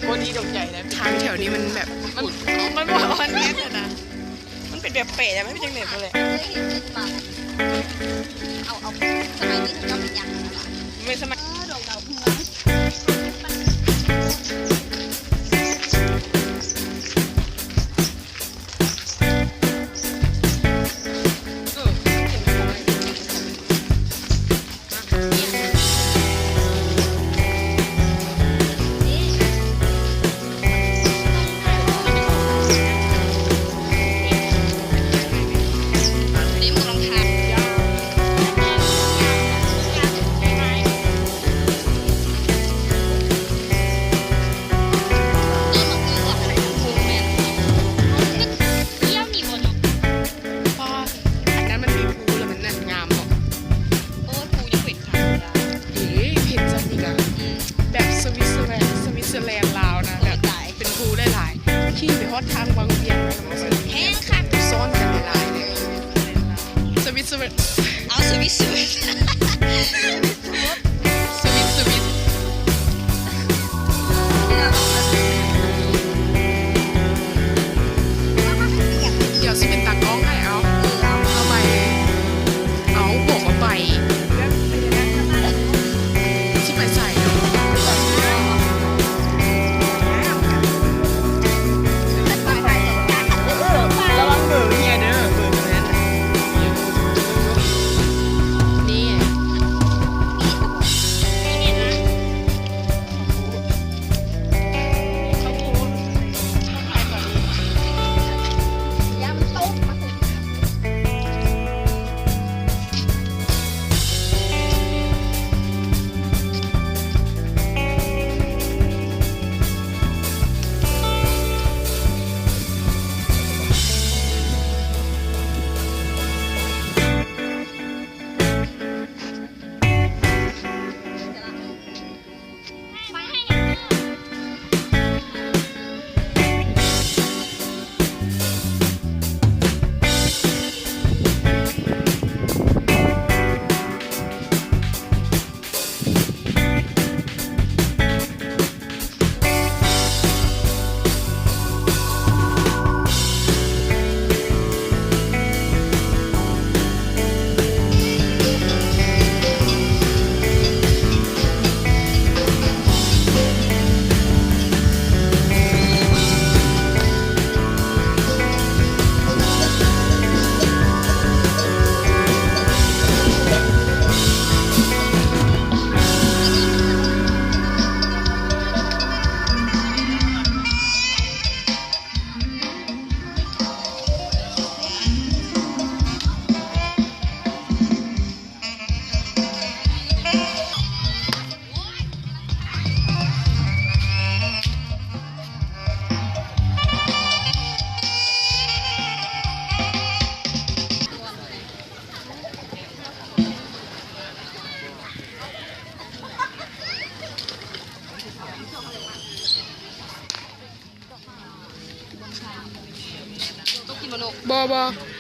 ຄົນທີ່ຕົກໃຈນະ ທາງແຖວນີ້ມັນແບບ ມັນ ມັນບໍ່ອອນແອດນະ ມັນເປັນແບບແປະ ມັນເປັນຈັ່ງໃດບໍ່ແຫຼະ. ເອີ ເອົາ ເອົາ ສະໄໝນີ້ເຂົາເຈົ້າເປັນຫຍັງຫັ້ນນະ ແມ່ນສະໄໝ ເອີ ດອກດາວເຮືອງ. ອັນນັ້ນມັນມີພູ ແລ້ວມັນນັ້ນງາມເນາະ. ໂອ້ຍ ພູຍັງເປັນຂາດ ເອີ ເຫັນສ່ຳນີ້ກະ ອືມ ແບບສະວິດເຊີແລນ ສະວິດເຊີແລນລາວນະ ໂອ້ຍ ແບບ ຕາຍ ເປັນພູຫຼາຍໆ ຂີ່ໄປຮອດທາງວັງວຽງ ແຮງຄັກ ຊ້ອນກັນຫຼາຍໆເລີຍ ສະວິດເຊີແລນ ເອົາ ສະວິດເຊີແລນ ສະວິດ ສະວິດ ດຽວຊິເປັນຕາກ້ອງໃຫ້ ເອົາ ເອົາໄປ ເອົາ ບອກວ່າໄປ ຊິໄປໃສ ລະວັງເບີເມຍເດີ ເບີຕົວນັ້ນ ນີ້. ບໍ່ ບໍ່.